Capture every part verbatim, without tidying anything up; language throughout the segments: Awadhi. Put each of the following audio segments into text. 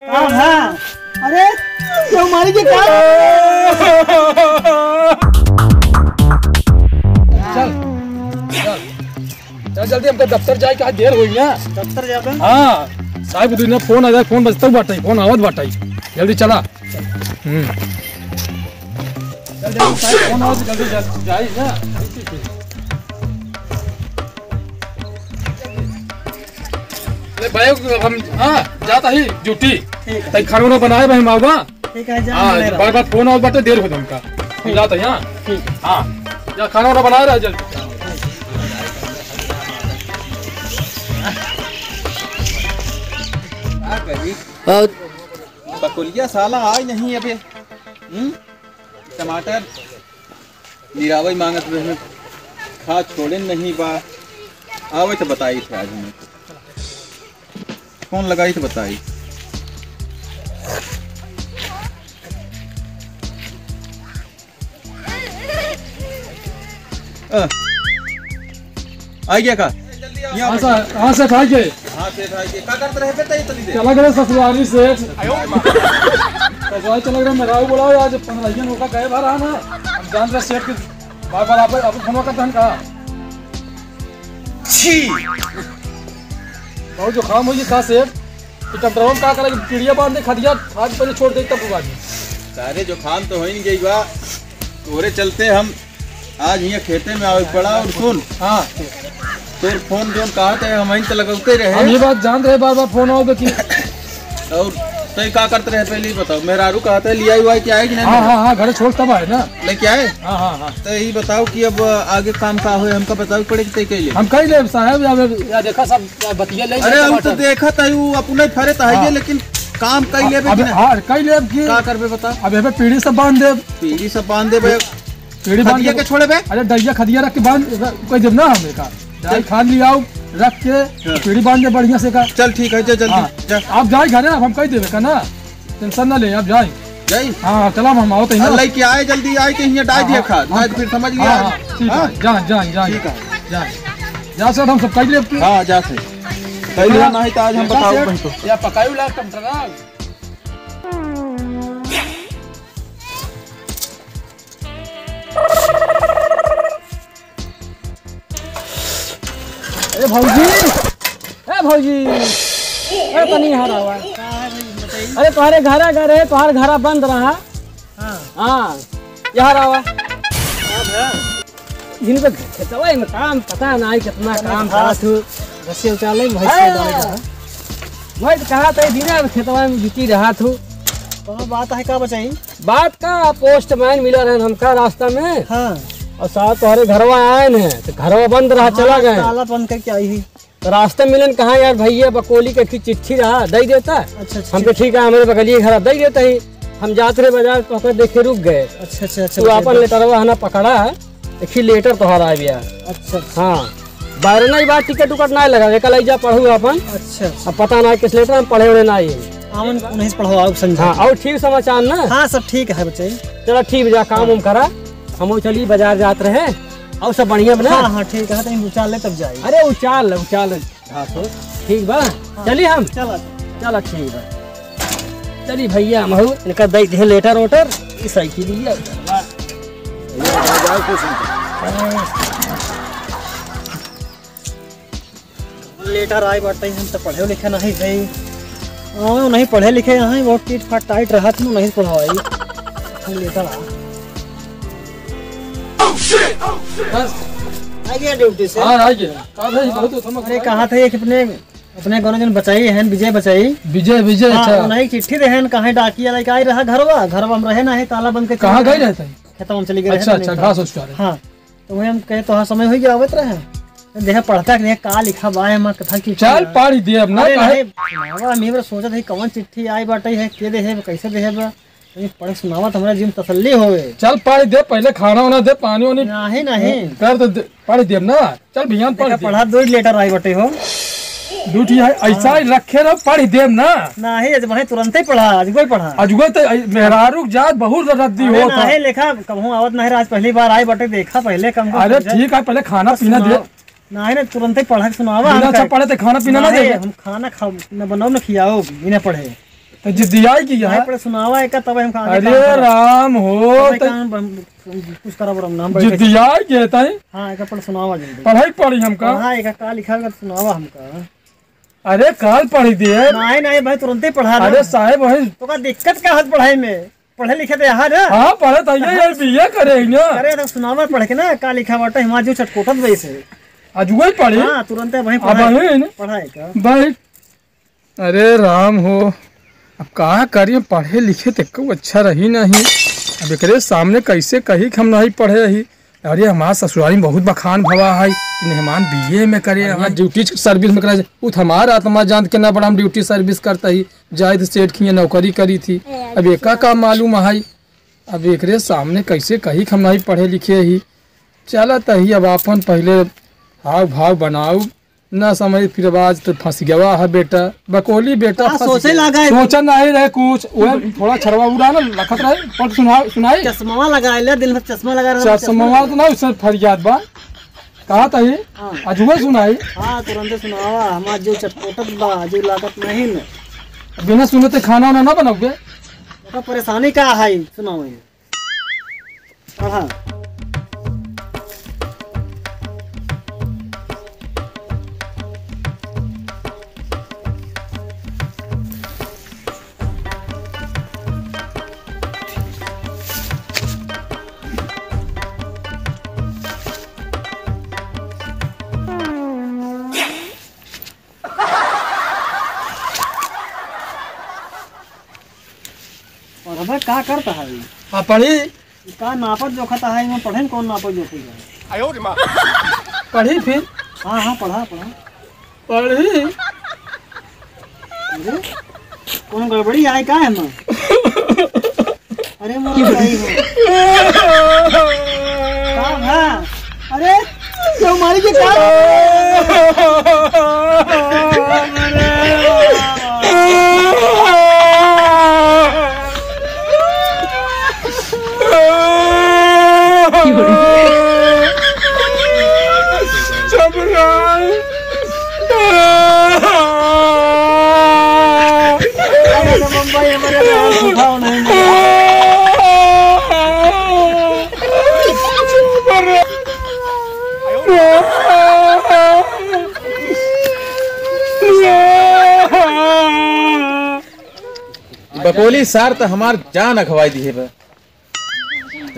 हाँ, हाँ। अरे, ये हमारे के क्या? चल, चल, चल जल्दी, हमका दफ्तर जाए के, आज देर होई ना। दफ्तर जाबे? हाँ, साहब के दुनिया फोन आ जाए, फोन बजतौ बाटै, फोन आवत बाटै, जल्दी चला। हम्म। चल, जल्दी, साहब, फोन आवत, जल्दी जा-, जाई ना। ले भाई, हम, हाँ, जात ही ड्यूटी। ठीक है। तै खाना वाना बनाए भाई, हम आवा। ठीक है, जा, हाँ, मिले बार बार फोन आवत बाटै, देर होत हमका। हम जात ही, हाँ। ठीक है। हाँ, जा खाना वाना बनाए रहा जल्दी। का करी? और बकुलिया साला आए नहीं अबे। हम्म? टमाटर निरावै मांगत रहे, खा छोड़े नहीं बा। आवै त बताई थे आज हमें। फोन लगाई त बताई। अ, आ गया का? यहाँ हाँ बैठो। सर, हाँ सेठ, आ गए। हाँ सेठ, आ गए। का करत रहे बे तै इतनी देर? चला गए ससुरारी सेठ। ससुरारी चला गए, मेहरारू बोला, आज पन्द्रह दिन होगा, गए भर आना। अब जान रहे सेठ के बार बार आप, आप फोन करते हैं का? छी! बहुत जुकाम हो गया सेठ। तो टमटरवा में का करेगी? पीढ़िया बांध दे, खदिया खाद पहले छोड़ दे, तब उगा दी। सारे जुकाम तो हो ही गई बा, तोरे चलते हम आज यहाँ खेते में आवे पड़ा। और सुन, हाँ। तोर फोन जोन कहा थे, हम इन तो लगौते रहे। हम ये बात जानत रहे, बार बार फोन आओगे कि। और तै का करत रहे, पहले ही बताओ। मेहरारू कहा थे, लिया हुआ है कि आए कि नहीं? हाँ, हाँ, हाँ, घरे छोड़ तब आए ना। लेके आए? हाँ, हाँ, हाँ। तो यही बताओ कि अब आगे काम का होए, हमका बतावे पड़े कि तै कैले? हम कई लेब साहब, या, या देखा सब, या बतिया ले, अरे, हम तो टमाटर। देखा था, वो अपने फरे तो है हाँ। ये, लेकिन काम कई लेबे अब, कि नहीं? हाँ, कई लेब कि का करबे बता? अब एबे पीढ़ी सब बांध देब। पीढ़ी सब बांध देबे। पीढ़ी बांध खदिया देब। के छोड़े बे? अरे, डैया खदिया रख के बांध, कोई देब ना हमें का। डाल चल। खाद ले आओ, रख के हाँ। पीढ़ी बांध दे बढ़िया से का। चल, ठीक है, जा जल्दी, हाँ। जा। आप जाए घरे, अब हम कई देबे का ना। टेंशन ना ले, आप जाए। जाई? हाँ, चला, हम आवत ही ना। अल्लाह के आए, जल्दी आए के हियाँ डाल दिया हाँ, खाद। हाँ, आज फिर समझ लिया। हाँ, हाँ, ठीक है। हाँ? जा, जा, जा, ठीक है। जा। जा सर, हम सब कई लेब के। हाँ, जा सर। कई लिया नहीं तो आज हम बताओ बहन को। या पकाई ला टमाटर। ए भौजी, ए भौजी, ए तनी यहाँ रहा। का है भाई, बताइए। अरे तोहरे घरा गए रहे, तोहर घरा बंद रहा। हाँ। हाँ, यहाँ रहा। हाँ भैया। दिन भर खेतवा में काम, पता नहीं कितना मैंने काम घास करा तू। घसे उचाले में भैंस के हाँ। डाले का। मैं तो कहा था, दिन भर खेतवा में जुटी रहा तू। कौनो बात है का बचाई? बात का, पोस्टमैन मिला रहन हमका रास्ता में। हाँ। और साहब तोहरे घरवा आए न, तो घरवा बंद रहा, हाँ, चला गए। ताला बंद करके आई ही। तो रास्ते मिलन, कहा यार भैया बकोली के एक चिट्ठी रहा, दे देता। अच्छा, अच्छा, हमके ठीक। ठीक है, हमारे बगलिए घर दे देता ही। हम जात रहे बाजार, तो ओकर देखे रुक गए। अच्छा, अच्छा, अच्छा, तू अच्छा, अपन अच्छा। लेटरवा हना पकड़ा है, एक ही लेटर तोहरा आ गया। अच्छा, अच्छा। हाँ, बारह नहीं बात टिकट उकट ना लगा, एक लई जा पढ़ू अपन। अच्छा, अच्छा। अब पता ना किस लेटर हम पढ़े उढ़े ना ही। हाँ, मन उन्हीं से पढ़वाओ, समझा। हाँ, और ठीक समाचार ना? हाँ, सब ठीक है बच्चे। चलो ठीक, जा काम उम करा, हम चली बाजार जात रहे। और सब बढ़िया बना? हाँ, हाँ, ठीक है, तो उचार ले तब जाई। अरे उचार ले, उचार ले। हाँ, तो ठीक बा, हाँ, चली हम? चला। चला, ठीक बा। चली भैया, हम हूँ, इनका दे दे लेटर ओटर, ई साइकिल लिया। लेटर आए बाटे, हम तो पढ़े लिखे नहीं भाई। हाँ, नहीं पढ़े लिखे हैं, बहुत टीट फाट टाइट रहा, तुम नहीं पढ़वाई। हम लेटर आ। बस। आ गया ड्यूटी से। हाँ, आ गया। का भाई, बहुत समझ अरे, आया। कहा था ये कि अपने, अपने गाँव जन बचाई है, विजय बचाई। विजय, विजय, हाँ, अच्छा। उन्हीं चिट्ठी दे हैं, कहाँ डाकिया लेके आई रहा घरवा, घरवा हम रहे ना है, ताला बंद के कहाँ चले गए गए। रहते हैं? खेतवा में चले गए अच्छा, रहते अच्छा, नहीं, घास उस काटे। हाँ, तो वही हम कहे, "तोहार समय हो गया, आवत रहे।" देखे पढ़ता कि नहीं, का लिखा बा, एमा कथा की चल, पढ़ी देब ना, अरे काहे? नहीं, बाबा, हम ये सोचत है, कौन चिट्ठी आई बाटे है, के दे है, कैसे दे है बा? तनी पढ़ सुनावा तो हमरा जीव में तसल्ली होवे। चल पढ़ दे, पहले खाना वाना दे, पानी वानी नहीं, नहीं। कर तो दे, पढ़ देब ना। चल भैया, पढ़ देखा, दे। पढ़ा दो लेटर आई बटे हो। ड्यूटी है, ऐसा ही रखे रहो, पढ़ देब ना। नहीं, आज भाई तुरंते पढ़ा, आज कोई पढ़ा। आज कोई तो मेहरारू के जात बहुत रद्दी अरे होत है। नहीं, लेखा कबहू आवत नहीं रहा, आज पहली बार आई बटे, देखा पहले कम को अरे समझा। ठीक है, पहले खाना तो पीना दे। सुनाओ। नहीं, नहीं, तुरंते पढ़ा के सुनावा बिना हमका। अच्छा पढ़े तो खाना पीना ना नहीं, देबे। हम खाना खाओ, न बनाओ, न खियाओ, बिना पढ़े। तो जिद्दियाई की नहीं है। पढ़े सुनावा एका, तब हम कहा अरे काम करब। राम हो, तब तो काम बन-, कुछ करब, राम नाम बढ़ के। जिद्दियाई के तई। हाँ, एका पढ़े सुनावा जल्दी। पढ़ाई पढ़ी हमका। हाँ, एका का लिखा कर सुनावा हमका। अरे काल पढ़ी दे। नहीं, नहीं भाई, तुरंते पढ़ा दे। अरे साहेब भाई। तो का दिक्कत का है पढ़ाई में? पढ़े लिखे तो यहाँ ना। हाँ, पढ़े तो ये, ये बीए करे ही ना। अरे तो सुनावा पढ़ के ना, का लिखा बाटे, हिमा जो चटकोटत वैसे। आज वही पढ़ी। हाँ, तुरंते वहीं अब पढ़ा। वही ना। पढ़ा है का? भाई, अरे राम हो, अब का करी, पढ़े लिखे त एको अच्छा रही नहीं। अब एकरे सामने कैसे कही कि हम नहीं पढ़े ही? अरे हमार ससुरारी में बहुत बखान भवा है कि मेहमान बीए में करे, बढ़िया है। ड्यूटी सर्विस में करे। उ त हमार आत्मा जान के ना बड़ा हम ड्यूटी सर्विस करता ही, जाए तो सेठ खिए नौकरी करी थी। अब एका का मालूम है? अब एकरे सामने कैसे कही कि हम नहीं पढ़े लिखे ही? चलत ही अब आपन पहले हाव भाव बनाऊ। ना समझ, फिर अब आज तो फंस गवा है बेटा, बकोली बेटा, का फंस सोचे गवा। लागा है? सोचा नहीं रहे कुछ, वह थोड़ा छरवा उड़ा ना लखत रहे, पर सुना, सुनाई। चश्मा लगा ले, दिन भर चश्मा लगा रहे, चश्मा तो ना, उससे फरियाद बा। कहा था ये? हाँ। अजुए सुनाई। हाँ, तुरंते सुनावा, हमार जो चटपटत बा, जो लागत नहीं न। बिना सुने ते खाना वाना ना बनाओगे? ओका परेशानी का है, सुनाओ ये। हाँ। और अबे का करता है ये? हाँ, पढ़ी। ये का नापत जोखता है, इमा पढ़े न कौन नापत जोखेगा? पढ़ी फिर। हाँ, हाँ, पढ़ा, पढ़ा। पढ़ी। अरे, कौन गड़बड़ी आए का है माँ? अरे मोर भाई हो। का भा? अरे, क्यों मारी के का? बकोली सार त हमार जान अखवाई दिहे बा।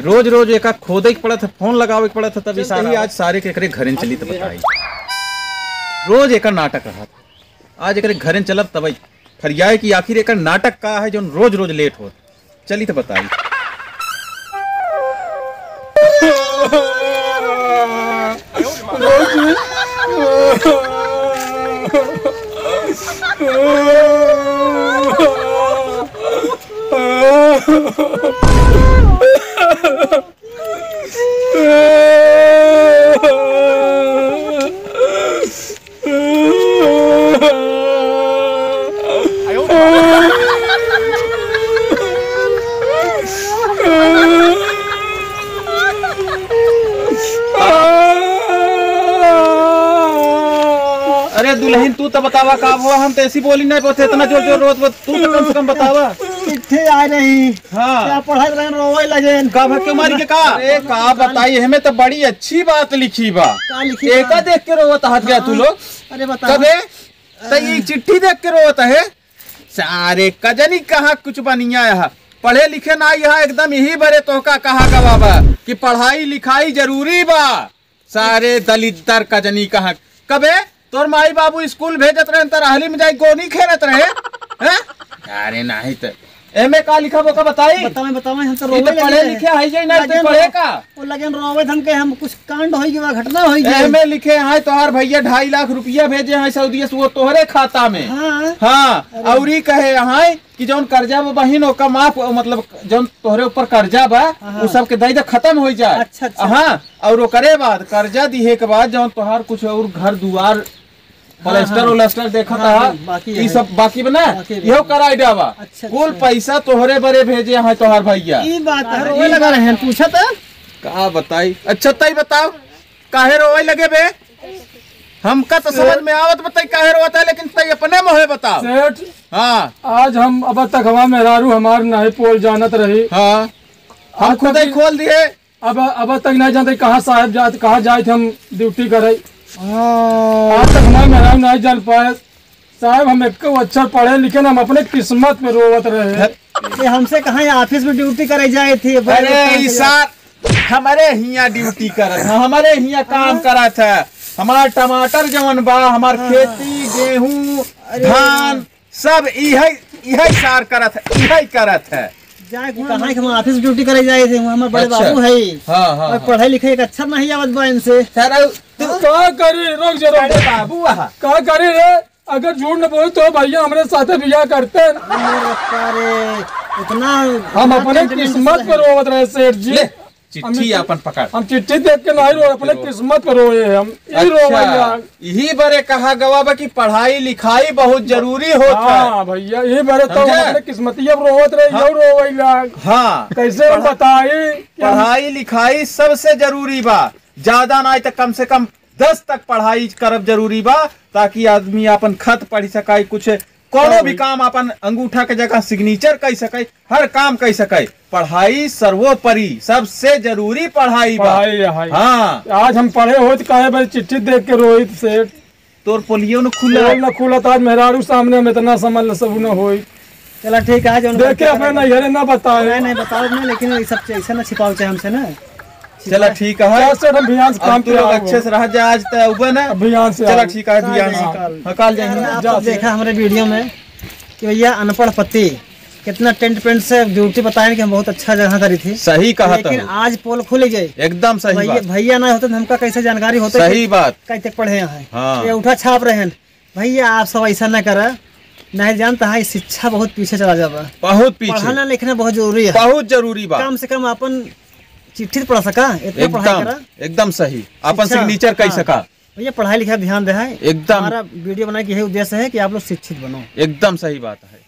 रोज रोज एका खोदे के पड़त है, फोन लगावे के पड़त है, तब चलते ही आज सारे के एकरे घरे चली त बताई। रोज एका नाटक रहत, आज एकरे घरे चलब तब फरियाए कि आखिर एकर नाटक का है जौन रोज रोज लेट होत। चली त बताई। अरे दुल्हन, तू तो बतावा का हुआ, हम तो ऐसी बोली नहीं बोलते, इतना जोर जोर रोत, तू तो कम से कम बतावा। चिट्ठी आ रही। हाँ। क्या पढ़त रहन, रोवे लगेन। का भक्के मारी के का? अरे का बताई, हमें तो बड़ी अच्छी बात लिखी बा। का लिखी बा? एका देख के रोवत हाथ गया तू लोग। अरे बताओ। कबे? त ई चिट्ठी देख के रोवत है। सारे कजनी कहाँ कुछ बनिया है। पढ़े लिखे ना यहाँ एकदम यही बरे तोहका कहा गवा बा कि पढ़ाई लिखाई जरूरी बा। सारे दलिद्दर कजनी कहाँ। कबे तोर माई बाबू स्कूल भेजत रहे त रहली में जाई गोनी खेलत रहे? हैं? अरे नाही त एमे का लिखा बोका बताई? बतावे, बतावे, हम तो ई रोवे तो पढ़े लगे। लिखे है जे ना, तो लगे पढ़े रो-, का? वो लगे रोवे धन के हम कुछ कांड होई गवा, घटना होई गई। एमे लिखे है तोहार भैया ढाई लाख रुपया भेजे हैं सऊदिया से, वो तोहरे खाता में। हाँ। हाँ, अरे। और ई कहे हैं कि जौन कर्जा बा बहिन, ओका माफ, मतलब, जौन तोहरे ऊपर कर्जा बा, हाँ, हाँ। उ सबके दई दे, खत्म होइ जाए। अच्छा, अच्छा। हाँ, और ओकरे बाद, कर्जा दिहे के बाद, जौन तोहार कुछ और घर दुआर, हाँ, प्लास्टर, हाँ। उलास्टर देखत हाँ, हा, हाँ, बाकी ई है। सब बाकी बा ना, बाकी है। इहो कराई देवा। अच्छा, कुल अच्छा। पैसा तोहरे बरे भेजे हैं तोहार भैया। ई बात है, रोवे लगा रहे हैं, पूछा था। का बताई? अच्छा, तई बताओ, काहे रोवे लगे बे? हमका तो सेठ। समझ में आवत बा तई काहे रोवत है, लेकिन तई अपने मुँहे बताओ। सेठ, हाँ। आज हम, अब तक हमार मेहरारू हमार नाहीं पोल जानत रही। हाँ। हम आज खुद तक ही खोल दिए। अब, अब तक नाहीं जानते कहाँ साहब जात, कहाँ जाइत हम ड्यूटी करे। हाँ। आज तक हमार मेहरारू नाहीं जान पाए। साहब, हम एक्को अक्षर पढ़े लिखे ना, हम अपने किस्मत पे रोवत रहे। ये हमसे कहाँ ये ऑफिस में ड्यूटी करे जाए थे, बड़े अरे, काम ई से सार, हमरे हियाँ ड्यूटी करत है, हमरे हियाँ काम हाँ। करत है। हमार टमाटर जवन बा, हमार हाँ। खेती, गेहूँ, अरे। धान, सब इहे, इहे सार करत है, इहे करत है। जाए कि कहाँ कि हम ऑफिस ड्यूटी करे जाए थे, वहाँ हमारे बड़े अच्छा। बाबू है। हाँ, हाँ, और हाँ। पढ़े लिखे एक अक्षर नहीं आवत बा इनसे। सर, तू हाँ? का करी, रुक जा, रुक अरे जा। बाबू, आहा। का करी रे? अगर झूठ न बोले तो भैया हमरे साथे बियाह करते हैं। अरे बाप रे, इतना, हम इतना अपने sentiment किस्मत से पर रोवत रहे सेठ जी। ले, चिट्ठी हम अपन पकड़। हम चिट्ठी देख के नहीं रोए, अपने रोए। किस्मत पर रोए हम। ई अच्छा, रोवैया। यही बरे कहा गवा बा कि पढ़ाई लिखाई बहुत जरूरी होत है। हाँ भैया, यही बरे तो हम समझे? अपने किस्मतिया पर रोवत रहे, हाँ। यो रोवैया। हाँ। कैसे हम पढ़ा-, बताई कि हम पढ़ाई लिखाई सबसे जरूरी बा। ज्यादा ना तो कम से कम दस तक पढ़ाई करब जरूरी बा, ताकि आदमी आपन खत पढ़ि सकाई, कुछ कौनो हाँ भी भाई। काम आपन अंगूठा के जगह सिग्नेचर कई सकाई, हर काम कई सकाई। पढ़ाई सर्वोपरि, सबसे जरूरी पढ़ाई बा। पढ़ाई है, हाय। हाँ। आज हम पढ़े होत काहे भाई चिट्ठी देख के रोइत सेठ। तोर पोलियो न खुला। पोल न खुला, तो आज मेहरारू सामने हम इतना समझ ल सब न होई। चला ठीक है, जौन देखे गलती अपने करा नैहरे ना बताए। नहीं, नहीं, बताओ नहीं, लेकिन ये सब चीज़ ऐसे ना छिपाओ चाहे हमसे ना। चला ठीक है। चल सर, हम भियान से अब काम तू पे लोग आओ। अच्छे से रह जा, आज त उबे ना। अब भियान से चला आओ। ठीक है, काल भियान से। जाइए, काल। हाँ, काल जाइए। यार, आप जा सब सर। देखा हमारे वीडियो में कि भैया अनपढ़ पति कितना टेंट पेंट से ड्यूटी बताए कि हम बहुत अच्छा जगह करी थी। सही कहा लेकिन तो। आज पोल खुल गए। एकदम सही भैया, बात। भैया ना होते तो हमका कैसे जानकारी होते सही कि बात। कहीं तक पढ़े हैं। हाँ। ये उठा छाप रहे हैं। भैया, आप सब ऐसा ना करा, नहीं जानता है, शिक्षा बहुत पीछे चला जाबा। बहुत पीछे। पढ़ना लिखना बहुत जरूरी है। बहुत जरूरी बा। कम से कम अपन चिट्ठी तो पढ़ सका, इतना पढ़ाई एकदम, करा। एकदम सही। अपन शिक्षा, सिग्नेचर कई हाँ। सका। भैया, पढ़ाई लिखाई ध्यान दे है। एकदम। हमारा वीडियो बनाने की यही उद्देश्य है कि आप लोग शिक्षित बनो। एकदम सही बात है।